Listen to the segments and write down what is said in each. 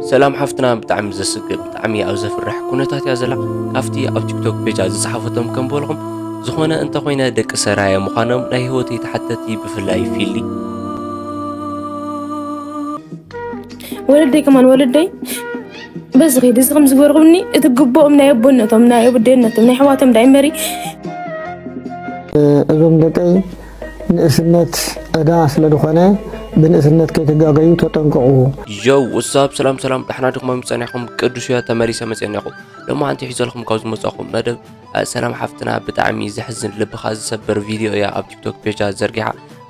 ሰላም ሓፍትና፣ ብጣዕሚ ዘስግእ፣ ብጣዕሚ ኣብ ዘፍርሕ ኩነታት እያ ዘላ። ካብቲ ኣብ ቲክቶክ ፔጃ ዝጸሓፈቶም ከም በልኹም ዝኾነ እንተኾይነ ደቂ ሰራየ ምዃኖም ናይ ህይወተይ ተሓተቲ ብፍላይ ፊሊ። ወለደይ ከማን ወለደይ በዚ ኸይዲ እዚ ከም ዝገበርኩምኒ እቲ ግቦኦም ናይ ኣቦነቶም ናይ ኣቦዴነቶም ናይ ኣሕዋቶም ዳይ እምበሪ እዞም ደቀይ ንእስነት ዕዳ ስለ ዝኾነ ብንእስነት ከይትጋገዩ ተጠንቀቑ። ዮው ወሳብ ሰላም ሰላም፣ ዳሕና ድኹም ጸኒሕኩም? ቅዱስ እያ ተመሊሰ መጽኤ እኒኹ። ሎማዓንቲ ሒዘልኩም ካብ ዝመጻኹ መደብ፣ እ፣ ሰላም ሓፍትና፣ ብጣዕሚ ዘሕዝን ልብኻ ዝሰብር ቪድዮ እያ ኣብ ቲክቶክ ፔጃ ዘርጊሓ።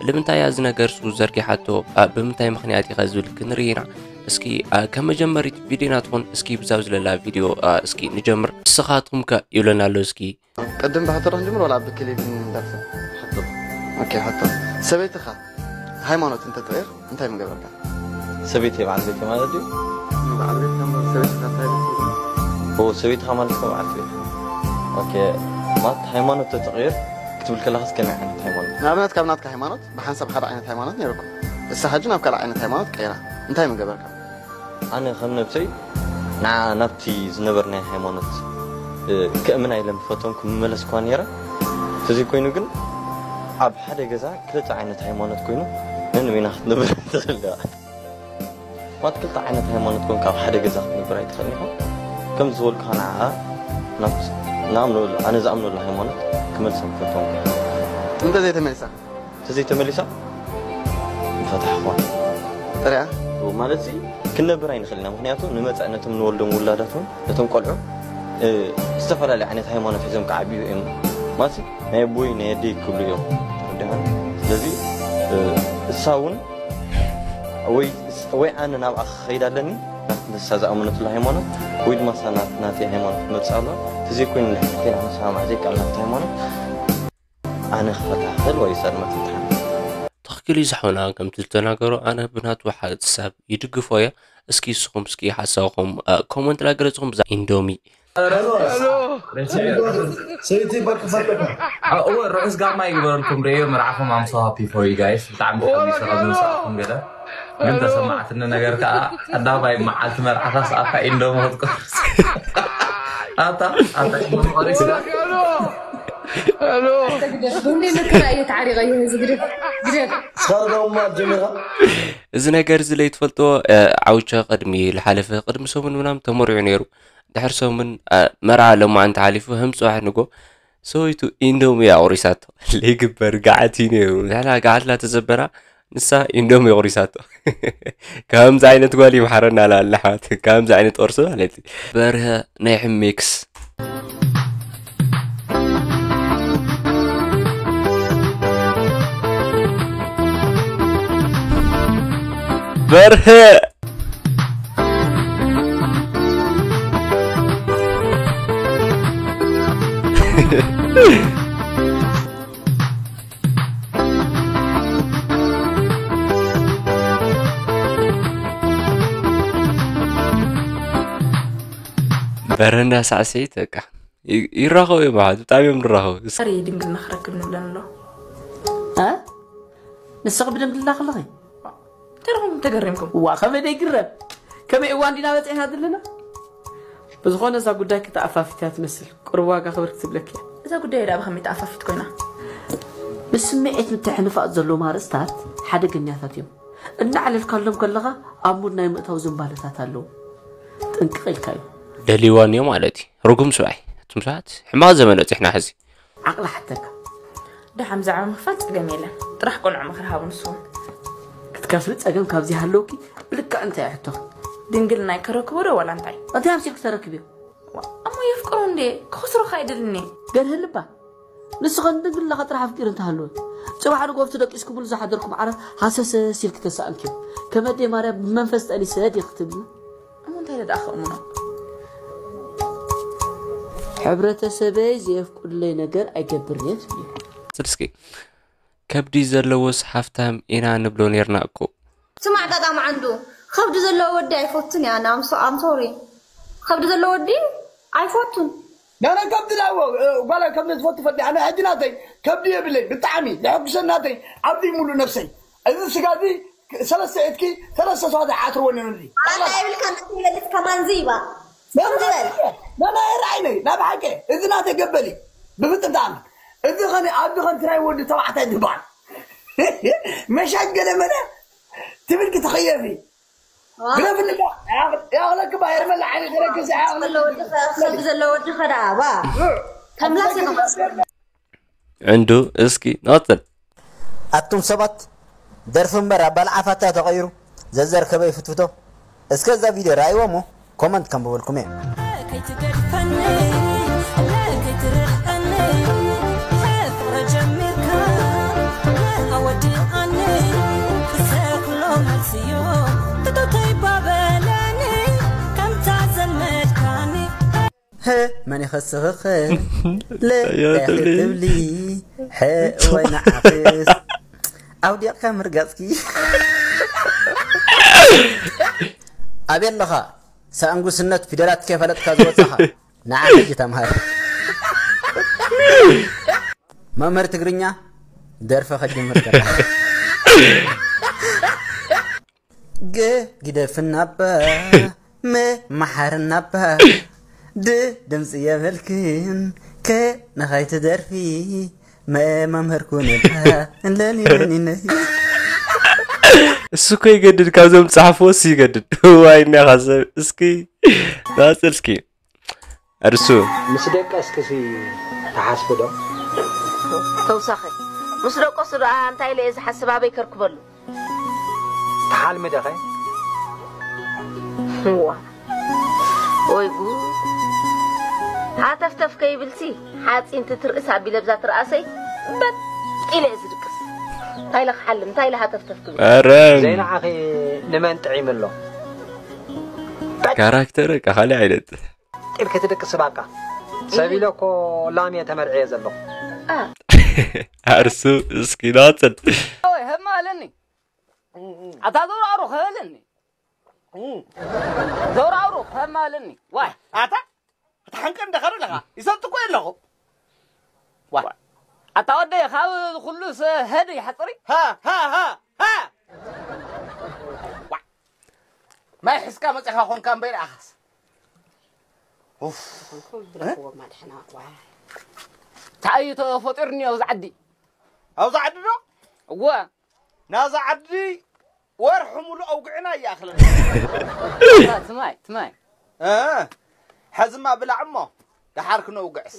ልምንታይ እያ እዚ ነገር ሱ ዘርጊሓቶ? እ፣ ብምንታይ ምኽንያት ኢኸ ዝብል ክንርኢ ኢና። እስኪ፣ እ፣ ከም መጀመሪት ቪድዮና ትኹን፣ እስኪ ብዛው ዝለላ ቪድዮ፣ እ፣ እስኪ ንጀምር። ንስኻትኩም ከ ይብለና ኣሎ እስኪ። ቅድም ብሕቶ ዶ ክንጅምር ዋላ ብክሊፕ ንደርፍ? ሕቶ። ኦኬ፣ ሕቶ። ሰበይትኻ ሃይማኖት እንተትቕይር እንታይ ምገበርካ? ሰበይተይ በዓል ቤተይ ማለት ድዩ? በዓል ቤትካ ማለት ሰበይትኻ እንታይ ማለት እዩ? ኦ፣ ሰበይትኻ ማለት ከ በዓልቲ ቤት። ኦኬ፣ ማለት ሃይማኖት ተትቕይር ክትብል ከለኻስ ከመይ ዓይነት ሃይማኖት? ንኣብነት ካብ ናትካ ሃይማኖት ብሓንሳብ ሓደ ዓይነት ሃይማኖት ነይርኩም። እሳ ሕጂ ናብ ካልእ ዓይነት ሃይማኖት ቀይራ። እንታይ ምገበርካ? ኣነ ከም ነብሰይ ንዓ ናብቲ ዝነበርናዮ ሃይማኖት፣ እ፣ ከእምና ኢለ ምፈተንኩ ምመለስኳ ነይረ። ተዘይኮይኑ ግን ኣብ ሓደ ገዛ ክልተ ዓይነት ሃይማኖት ኮይኑ ነንበይና ክትነብር ትኽእል ኢኻ። ማለት ክልተ ዓይነት ሃይማኖት ኮንካ ኣብ ሓደ ገዛ ክትነብር ኣይትኽእልን ኢኻ። ከም ዝበልኩኻ ንዓ ናብቲ ንኣምነሉ፣ ኣነ ዝኣምነሉ ሃይማኖት ክመልሳ ምፈተንኩ። እንተዘይተመልሳ? ተዘይተመሊሳ ምፈታሕኹዋ። ጥሪያ? ማለት ሲ ክንነብር ኣይንኽእል ኢና። ምኽንያቱ ንመጻኢ ነቶም ንወልዶም ውላዳት እውን ነቶም ቆልዑ፣ እ፣ ዝተፈላለየ ዓይነት ሃይማኖት ሒዞም ክዓብዩ እዮም። ማለት ሲ ናይ ኣቦይ ናይ ኣደይ ክብሉ እዮም። ተረዲኻኒ? ስለዚ፣ እ፣ እሳ እውን ወይ፣ ወይ ኣነ ናብኣ ክኸይድ ኣለኒ፣ ናብቲ ንሳ ዝኣመነትሉ ሃይማኖት፣ ወይ ድማ እሳ ናት-፣ ናተይ ሃይማኖት ትመጽእ ኣላ። ተዘይኮይኑ ንሕና ክንሰማማዕ ዘይከኣልና ኣብቲ ሃይማኖት፣ ኣነ ክፈትሓ ክኽእል ወይ እሳ ድማ ትፍትሓኒ? ትኽክል እዩ ዝሓውና፣ ከምቲ ዝተናገሮ ኣነ ብናቱ ሓሳብ ይድግፎ እየ። እስኪ ንስኹም እስኪ ሓሳብኹም፣ እ፣ ኮመንት ላገለጽኹም ብዛ ኢንዶሚ። ሰይቲ በርክ ፈለካ። እወ፣ ርሑስ ጋማ ይግበረልኩም። ርእዮ መርዓኹም፣ I'm so happy for you guys። ብጣዕሚ ተሓጒሰ ካብ ዝመጻእኩም ገለ። ግን ተሰማዕትኒ ነገር ከኣ ቀዳማይ መዓልቲ መርዓኻ ሰኣካ ኢንዶሚ ክትቆርስ። ኣታ፣ ኣታ ኢንዶሚ ቆሪስካ። ግደፍ፣ ብሁሌ መከራ እየ ተዓሪቐ እየ፣ እዚ ግደፍ፣ ግደፍ። ስኻርጋውማ ጀሚርካ? እዚ ነገር እዚ ለይትፈልጥዎ፣ እ፣ ዓውቸ ቅድሚ ዝሓለፈ፣ ቅድሚ ሰሙን ምናምን ተመሪዑ ነይሩ። ድሕሪ ሰሙን፣ እ፣ መርዓ ለማዓንቲ ሓሊፉ፣ ህም ጽባሕ ንጎ ሰበይቱ ኢንዶሚ እያ ኣቑሪሳቶ። ለይግበር ገዓት እዩ ነይሩ። ንሕና ገዓት ላተዘበራ፣ ንሳ ኢንዶሚ ኣቑሪሳቶ። ከምዚ ዓይነት ጓል ይምሓረና ላለ ኣሕዋት። ከምዚ ዓይነት ቁርሲ ማለት እዩ። በርሀ ናይ ሕሜክስ። በርሀ! በረንዳ ሳዕስዒት በቃ ይ-፣ ይራኸቡ እዮም ኣሕዋት፣ ብጣዕሚ እዮም ዝራኸቡ። ዛሬ ድንግልና ክረክብ ንብለን ኣሎ። እ? ንስኺ ብድንግልና ከለኺ? እንታይ ኢኹም ተገሪምኩም? ዋ፣ ከመይ ደይግረም? ከመይ እዋን ዲና በፂሕና ዘለና? ብዝኾነ እዛ ጉዳይ ክተኣፋፊት እያ ትመስል። ቁሩብ ዋጋ ክብር ክትብለኪ እያ። እዛ ጉዳይ ደኣ ብኸመይ ተኣፋፊት ኮይና? ብስምዒት ምትሕንፋጽ ዘለዎም ኣርእስታት ሓደገኛታት እዮም። እናዕለልካሎም ከለኻ ኣብ ሙድ ናይ ምእታው ዝንባለታት ኣለዉ። ጥንቅቕ ኢልካ እዩ። ደልይዋን እዮ ማለት እዩ። ርጉም ስብኣይ። እቶም ሰባት ሕማቕ ዘመን በፂሕና ሕዚ። ዓቕሊ ሓተካ። ደሓን ብዛዕባ ምኽፋል ጸገም የለን። ጥራሕ ቆልዑ ምኽሪ ሃቡ ንስኹም። ክትከፍሊ ጸገም ካብ ዘይሃለውኪ ብልክዕ እንታይ እዩ ሕቶኺ? ድንግልናይ ከረክቦ ዶ ዋላ እንታይ? እንታይ ኣምሲልኪ ተረክብዮ? ዋ፣ እሞ የፍቅሮ እንዴ? ክኸስሮኻ ኣይደልኒ። ገርህ ልባ። ንስኸ ንድንግልናኻ ጥራሕ ኣፍቂሩ እንተሃለወ፣ ጽባሕ ንግሆ ኣብቲ ደቂስኩምሉ ዝሓደርኩም ዓራት ሃሰሰስ ኢልኪ ተሳእንክዮ። ከመዴ ማርያም ብመንፈስ ጠኒሰ ዲኺ ክትብሊ? እሞ እንታይ ኢለ ደኣ ከእምኖ? ሕብረተሰበይ ዘየፍቁድለይ ነገር ኣይገብርን እየ ትብሊ። ስልስኪ ከብዲ ዘለዎስ ሃፍታም ኢና ንብሎ ኔርና እኮ። ስማዕ ጣጣ መዓንዱ፣ ከብዲ ዘለዎ ወዲ ኣይፈቱን እያ ኣነ፣ I'm so-፣ I'm sorry። ከብዲ ዘለዎ ወዲ ኣይፈቱን። ናና ከብዲ ዳዎ፣ እ፣ ጓል ከብዲ ትፈቱ ፈዲ፣ ኣነ ሕጂ ናተይ ከብዲ የብለይ፣ ብጣዕሚ ዘሐጉሰኒ ናተይ፣ ኣብዚ ሙሉእ ነብሰይ። እዚ ስጋ እዚ ሰለስተ ኢድኪ ሰለስተ ሰባት ይዓትርዎ ነይሩ እዚ። ኣላ ይብልካ፣ እንታይ ይበልስ ከማን ዝይባ። ከምዚ በል። ናና ይረኣይኒ፣ ናብ ሓቂ። እዚ ናተይ ገበል እዩ። ብፍጥም ተኣምር። እዚ ኸነ፣ ኣብዚ ኸነ ትራይ ወዲ ተባዕታይ ዝበሃል። መሻት ገለ መለ ትብል ክትኽየፊ። ዋ። ግደፍኒ እባ። ያኽ-፣ ያኽለክ እባ ሄርመላ ዓይኒ ገረክስ ያኽለክ። ዘሎ ወዲ ኸ-፣ ሰብ ዘሎ ወዲ ኸ ደኣ፣ ዋ። ተምላስ ኢኻ። ዕንዱ እስኪ ንቐጽል። ኣቱም ሰባት፣ ደርፊ እምበር ኣባልዓ ፋታ ተቐይሩ ዘዘርከበ ይፍትፍቶ። እስከ እዛ ቪድዮ ረኣይዋ እሞ ኮመንት ከንብበልኩም እየ። ከይትገድፈኒ፣ ከይትርሕቀኒ፣ ፍቕሪ ጀሚርካ ኣወድኣኒ። ክሰክሎ መልስዮ፣ ትቶተይ ባበለኒ፣ ከምታ ዘልመድካኒ። ሀ፣ መን ይኸስኽኸ? ለ፣ ኣያ ዳኺ ትብሊ። ትብሊ። ሐ፣ ወይ ንዓኽስ። ኣውዲቕካ ምርጋጽኪ። ኣበይ ኣለኻ? ሰኣንጉስነት ፊደላት ከይፈለጥካ ዝወጻኻ። ንዓ ሕጂ ተምሃር። መምህር ትግርኛ ደርፈ ከጀምር ከላ። ገ ግደፍናባ፣ መ መሓርናባ፣ ድ ድምፂ የብልክን፣ ከ ንኸይትደርፊ፣ መ መምህር ኩንባ፣ ለሊለኒ ነይ። እሱ እኮ ይገድድ፣ ካብዞም ዝፀሓፍዎ እሱ ይገድድ። ዋይ እኒኻ ሰብ፣ እስኪ ናፅል እስኪ። እርሱ ምስ ደቀስክሲ ትሓስቢ ዶ? ተውሳኸ ምስ ደቀሱ ደኣ እንታይ ኢለ እየ ዝሓስብ፣ ኣበይ ከርክበሉ? ትሓልሚ ደኸ? እዋ፣ ወይ ጉድ! ሃተፍተፍ ከይብልሲ ሓፂን ትትርእስ ኣቢለ ብዛ ትርኣሰይ በጥ ኢለ እየ ዝድቅስ። እንታይ ኢለ ክሓልም፣ እንታይ ኢለ ሃተፍተፍ ክብል? ኧረ! ዘይንዓኺ ንመን ጥዒሙ ኣሎ? ካራክተር በቃ ካልእ ዓይነት። ጢል ክትድቅስ ባቃ። ሰብ ኢለ እኮ ላም እየ ተመርዕየ ዘለኹ። አ። ኣርሱ እስኪ ናጽል። ኦይ፣ ህማ ኣለኒ። ኣታ ዘውራሩ ኸበለኒ። ዘውራሩ ኸማ ኣለኒ። ዋይ። ኣታ፣ ኣታ ሓንቀ እንደኸረ ኣለኻ። ይሰጥ እኮ የለኹ። ዋይ። ኣታ ወደይ፣ ካብ ኩሉ ሰ-፣ ሀድ ይሓጽሪ? ሃ፣ ሃ፣ ሃ፣ ሃ። ዋይ። ማይ ሒዝካ መጺኻ ኾንካ እምበይር ኣኻስ። ኡፍ። ዝኾንኩ ብለኽዎ ማድሕና፣ ዋይ። እንታይ እዩ ተፈጢሩኒ ኣብዚ ዓዲ? ኣብዚ ዓዲ ዶ? እወ። ናዛ ዓዲ ወርሒ ሙሉእ ኣውግዕና ይኣኽለና። ትማይ፣ ትማይ። እ፣ ሐዝማ ብላዕ እሞ፣ ደሓር ክነውግዕስ።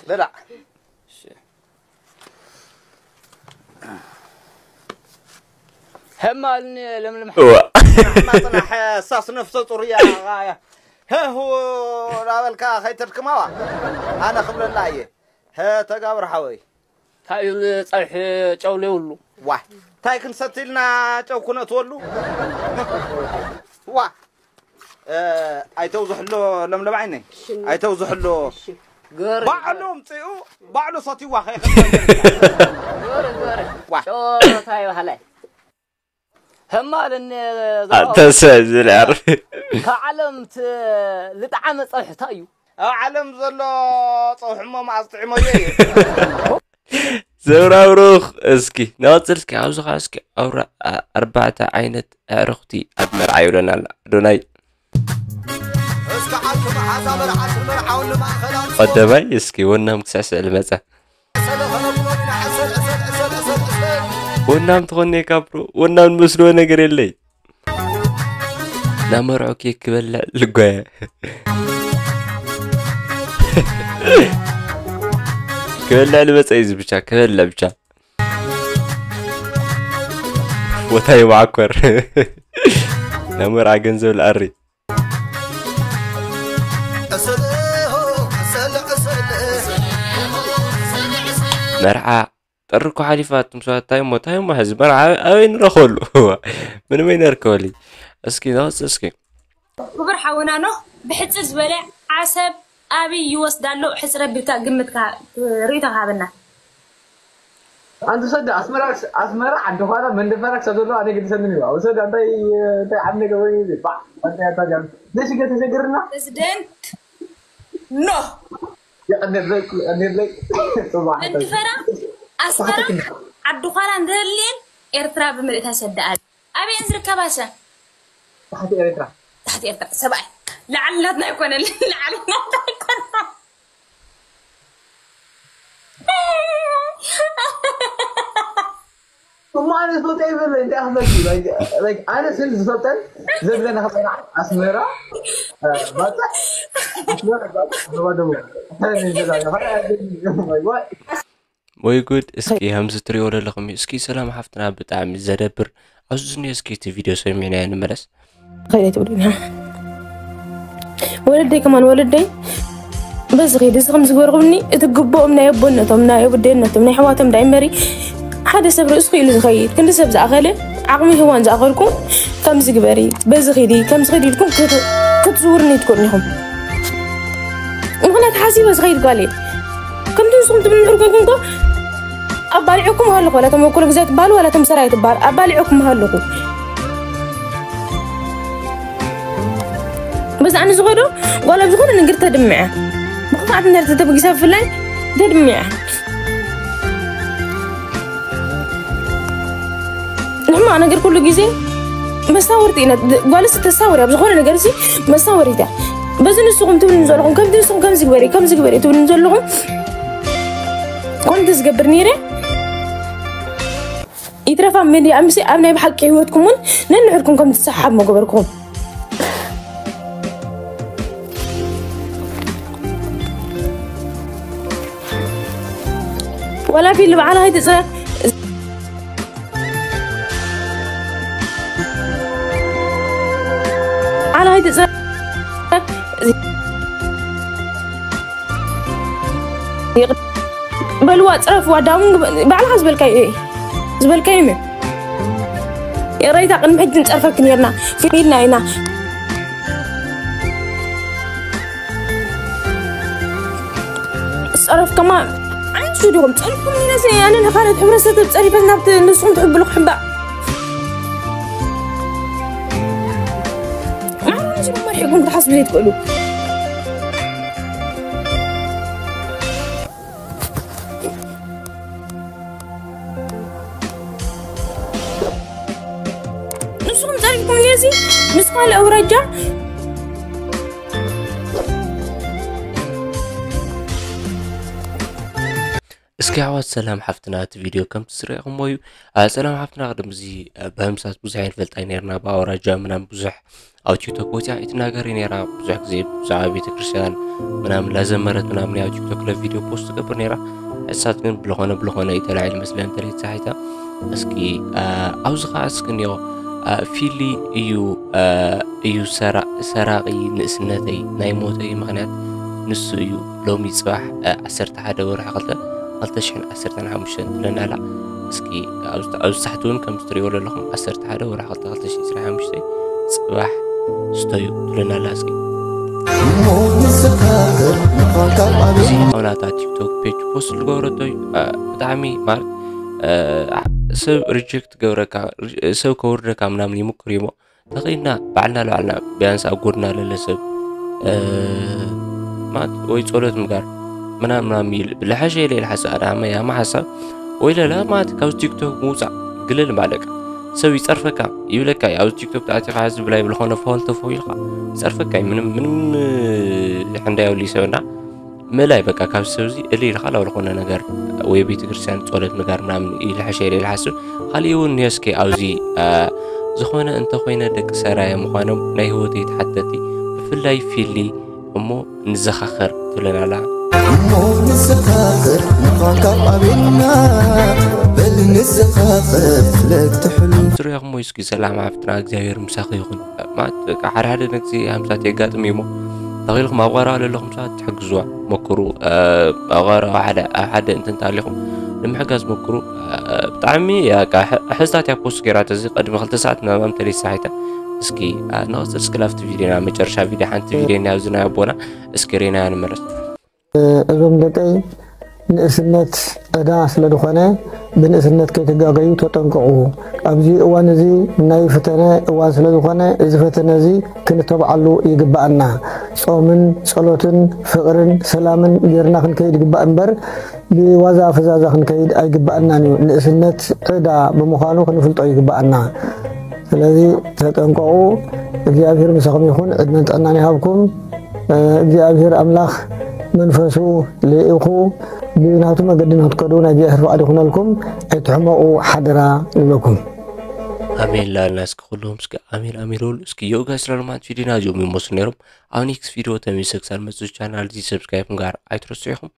ብላዕ። እሺ። ህማልኒ ለምለም እዋ። ንሕና ጽናሕ ሳስ ነፍሰ ጡር እያ። ህሁ ዳበልካ ከይተድክማዋ። ኣነ ክብለላ እየ። ሀ፣ ተጋብር ሓወይ። እንታይ እዩ ጸብሒ ጨው ዘይብሉ? ዋ፣ እንታይ ክንሰቲ ኢልና ጨው ኩነእትወሉ? ዋ፣ እ፣ ኣይተውዝሕሎ ለምለም ዓይነይ። ሽም-፣ ኣይተውዝሕሎ። ሽም-፣ ገረ፣ ባዕሉ ገረ። ምጽኡ፣ ባዕሉ ሰትይዋ ከይኸ-፣ ገረ፣ ገረ። ዋ። ጨው እንታይ ይባሃላይ? ህማልኒ ኣንተ ሰብ ዝልዓር። ካብ ዓለም ት-፣ ልጣዓመ ጸብሒ እንታይ እዩ? ኣብ ዓለም ዘሎ ጸብሒ እሞ መዓስ ጥዕመዮ እዩ። ዘውራውሩኽ እስኪ፣ ንቐጽል እስኪ፣ ኣብዚ ኸዓ እስኪ ኣውራ-፣ ኣ-፣ ኣርባዕተ ዓይነት ኣዕሩኽቲ ኣብ መርዓ ይብለና ኣሎ ኣዶናይ። እስኪ ዓርኪ መሓዛ መርዓትን መርዓውን ንማእኸል ኣምፅኡ። ቀደማይ እስኪ ወናም ክስዕስዕ ልመጸ። ወናም ትኾኒ እየ ካብሮ፣ ወናም ንመስልዎ ነገር የለይ። ናመርዖ ኬክ ክበልዕ ልጓየ። ክበልዕ ልመጸ እዩ እዚ ብቻ፣ ክበልዕ ብቻ። ቦታ ይማዕኮር። ናመርዓ ገንዘብ ልኣሪ። መርዓ ጥሪ እኮ ሓሊፋ፣ ኣቱም ሰባት፣ እንታይ እሞ፣ እንታይ እሞ፣ ሕዚ መርዓ ኣበይ ንረኽበሉ? ምንም ኣይነርከበሉ። እስኪ፣ ንቐጽል እስኪ። ክቡር ሓውና ኖህ፣ ብሕጽር ዝበለ ዓሰብ ኣበይ ይወስዳ ኣሎ? ሕጽር ኣቢልካ ግምትካ፣ ርእይቶኻ ሃበና። ኣንቲ ሰደ ኣስመራ፣ ኣስመራ ዓዲ ዃላ መንደፈራ ክሳብ ዘሎ ኣነ ግድሰኒ እዩ። ኣው ሰደ እንታይ፣ እንታይ ዓቢ ነገር ወይ እዩ? ባዕ፣ እንታይ ኣታ ጃም። ነሽ ገ ተሸግርና? ፕሬዝደንት ኖህ። የቐኔለይ፣ የቐኔለይ። ጽባሕ መንደፈራ፣ ኣስመራ፣ ዓዲ ዃላ እንደልየን ኤርትራ ብምልእታ ሰደኣል ኣበየን ዝርከባ ሰ ታሕቲ ኤርትራ ታሕቲ ኤርትራ ሰብኣይ ላዕሊ ናትና ኣይኮነን ላዕሊ ናትና ኣይኮነን እሞ ኣነ ዝፈልጦ ይበለ እንታይ ክፈልጥ እዩ? Like ኣነ ስል ዝፈልጠን ዘብለና ክበላ ኣስመራ ባጣ ኣስመራ ባጣ ዞባ ደቡብ ወይ ጉድ እስኪ ከምዚ ትሪኦ ዘለኹም እዩ እስኪ ሰላም ሓፍትና ብጣዕሚ ዘደብር ኣብዚ ዝኒኦ እስኪ እቲ ቪድዮ ሰሚዕናዮ ንመለስ ከይደ ትብሉና ወለደይ ከማን ወለደይ በዚ ኸይዲ እዚ ከም ዝገበርኩምኒ እቲ ግብኦም ናይ ኣቦነቶም ናይ ኣቡዴነቶም ናይ ኣሕዋቶም ዳይ እምበሪ ሓደ ሰብ ርእሱ ክኢሉ ዝኸይድ ክንዲ ሰብ ዝኣኸለ ዓቕሚ ህዋን ዝኣኸልኩም ከምዚ ግበሪ በዚ ኺዲ ከምዚ ኺዲ ኢልኩም ክትዝውርኒ ትኮኑ ኢኹም ምኽንያት ሓሲበ ዝኸይድ ጓል እየ ከምቲ ንስኹም ትብል ንዕርገኩም ኮ ኣባሊዕኩም ሃለኹ ዋላ ተመኩሮ ግዜ ትበሃሉ ዋላ ተምሰራይ ትበሃል ኣባሊዕኩም ሃለኹ በዛ ኣነ ዝኸዶ ጓል ኣብ ዝኾነ ነገር ተድምዐ ብክፋት እንድሕር ተተበጊሳ ብፍላይ ተድምዐ ንሕማቕ ነገር ኩሉ ግዜ መሳወርቲ ኢና ጓልስ ተሳወር ኣብ ዝኾነ ነገር ሲ መሳወሪት እያ በዚ ንስኹም ትብልኒ ዘለኹም ከምዚ ንስኹም ከምዚ ግበሪ ከምዚ ግበሪ ትብልኒ ዘለኹም ከምዚ ዝገብር ነይረ ይትረፋ ሚድያ ኣምሲ ኣብ ናይ ብሓቂ ህይወትኩም እውን ነንሕድኩም ከም ትሰሓብ መገበርኩም ወላ ፊል በዓላ ከይትፅረ በዓላ ከይትፅረ በልዋ ፅረፍዋ ዳውን ባዕልኻ ዝበልካዮ እየ ዝበልካዮ እየ ይቕረይታ ቅድሚ ሕጂ ንፀርፈኪ ነርና ፊልም ኢልና ኢና ፀረፍከማ ዓይንሱ ዲኹም ፀሪፍኩም ኢለስ ኣነ ንኻለት ሕብረተሰብ ፀሪፈስ ናብቲ ንስኹም ትሕብሉ ክሕባእ ማዕረምዚ መርሒኹም ክትሓስቡ ዘይትኽእሉ ንስኹም ፀሪፍኩም ኢለሲ ምስ ካልእ ኣውራጃ እስኪ ኣሕዋት ሰላም ሓፍትና እቲ ቪድዮ ከምቲ ዝረእኹሞ እዩ ሰላም ሓፍትና ቅድም እዚ በህምሳት ብዙሕ ኣይንፈልጣ ነርና ብኣውራጃ ምናም ብዙሕ ኣብ ቲክቶክ ወፅያ ኣይትናገሪ ነይራ ብዙሕ ግዜ ብዛዕባ ቤተክርስትያን ምናምን ላዘመረት ምናምን ኣብ ቲክቶክ ለቪድዮ ፖስት ትገብር ነይራ ሕሳት ግን ብለኾነ ብለኾነ እዩ ተላዒሉ መስለን ተለይ ተሳሒታ እስኪ ኣብዚ ከዓ እስኪ እኒኦ ፊሊ እዩ እዩ ሰራቂ ንእስነተይ ናይ ሞተይ ምክንያት ንሱ እዩ ሎሚ ፅባሕ ዓሰርተ ሓደ ወርሒ ክልተ ክልተ ሽሕን ዓሰርተን ሓሙሽተን ትብለና ኣላ እስኪ ኣብዚ ታሕቲ እውን ከም ትሪእዎ ዘለኹም ዓሰርተ ሓደ ወርሒ ክልተ ክልተ ሽሕን ዕስራን ሓሙሽተን ፅባሕ ስተዩ ትብለና ኣላ እስኪ እሞ ንስኻ ምዃንካ ኣብ እዚ ናታ ቲክቶክ ፔጅ ፖስት ዝገበረቶ እዩ ብጣዕሚ ማለት ሰብ ሪጀክት ትገብረካ ሰብ ከውርደካ ምናምን ይምክር እዩሞ ተኽኢልና ባዕልና ንባዕልና ቢያንስ ኣብ ጎድና ለለ ሰብ ማለት ወይ ጸሎት ምግባር ምናምን ምናምን ይብል ብለሐሸ ኢለ ኢለ ሓሳብ ኣዳመ ያማ ሓሳብ ወይ ለለ ማለት ካብ ቲክቶክ ምውፃእ ግልል ማለካ ሰብ ይፀርፈካ ይብለካ እዩ ኣብዚ ቲክቶክ ተኣቲኻ ሕዚ ብላይ ብልኾነ ፎል ተፎ ኢልካ ይፀርፈካ እዩ ምንም ምንም ሕንዳ የብሉ ይሰብና ምእላይ በቃ ካብ ሰብ እዚ እልይ ኢልካ ላው ዝኾነ ነገር ወይ ቤተክርስትያን ጸሎት ምግባር ምናምን ይልሕሸ ኢለ ይልሓስብ ካልእ እውን ኒዮስኬ ኣብዚ ዝኾነ እንተኾይነ ደቂ ሰራየ ምዃኖም ናይ ህይወተይ ተሓተቲ ብፍላይ ፊሊ እሞ ንዘኻኸር ትብለናላ እሞ ንስኻኽር ምዃንካ ኣቤና በል ንስኻኽር ፍለግ ትሕሉ ስሪኹም ወይ እስኪ ሰላም ሓፍትና እግዚኣብሔር ምሳኺ ይኹን ማለት በቃ ሓደ ሓደ ነግዚ ሃምሳት የጋጥም እዩሞ ተኺልኩም ኣብ ቐረባ ለለኹም ሰባት ትሕግዝዋ ሞክሩ ኣብ ቐረባ ሓደ ኣብ ሓደ እንትን ተሃሊኹም ንምሕጋዝ ሞክሩ ብጣዕሚ ሕዝታት እያ ፖስት ገይራቶ እዚ ቅድሚ ክልተ ሰዓት ምናምን ተለይ ሳሒታ እስኪ ንቐፅል እስኪ ላፍቲ ቪድዮና መጨረሻ ቪድዮ ሓንቲ ቪድዮ እኒያ ኣብዚ ናይ ኣቦና እስኪ ሬናያ ንመለስ እዞም ደቀይ ንእስነት ዕዳ ስለ ዝኾነ ብንእስነት ከይትጋገዩ ተጠንቀቑ። ኣብዚ እዋን እዚ ናይ ፈተነ እዋን ስለ ዝኾነ እዚ ፈተነ እዚ ክንተብዓሉ ይግባኣና። ጾምን ጸሎትን ፍቕርን ሰላምን ጌርና ክንከይድ ይግባእ እምበር ብዋዛ ፈዛዛ ክንከይድ ኣይግባኣናን እዩ። ንእስነት ዕዳ ብምዃኑ ክንፍልጦ ይግባኣና። ስለዚ ተጠንቀቑ። እግዚኣብሔር ምሳኹም ይኹን፣ ዕድመን ጥዕናን ይሃብኩም። እግዚኣብሔር ኣምላኽ መንፈሱ ልኢኹ ብናቱ መገዲ ንክትከዱ ናይ እግዚኣብሔር ፍቓድ ይኹነልኩም። ኣይትሕመቑ ሓደራ ንብለኩም። ኣሜን ላልና እስኪ ኩሎም እስኪ ኣሜን ኣሜን በሉ እስኪ። ዮጋ ስራ ልማት ቪዲዮና እዚኦም ይመስሉ ነይሮም። ኣብ ኔክስት ቪዲዮ ተመልሰ ክሳብ መፅእ ቻናል እዚ ሰብስክራይብ ምግባር ኣይትረስዑ ኢኹም።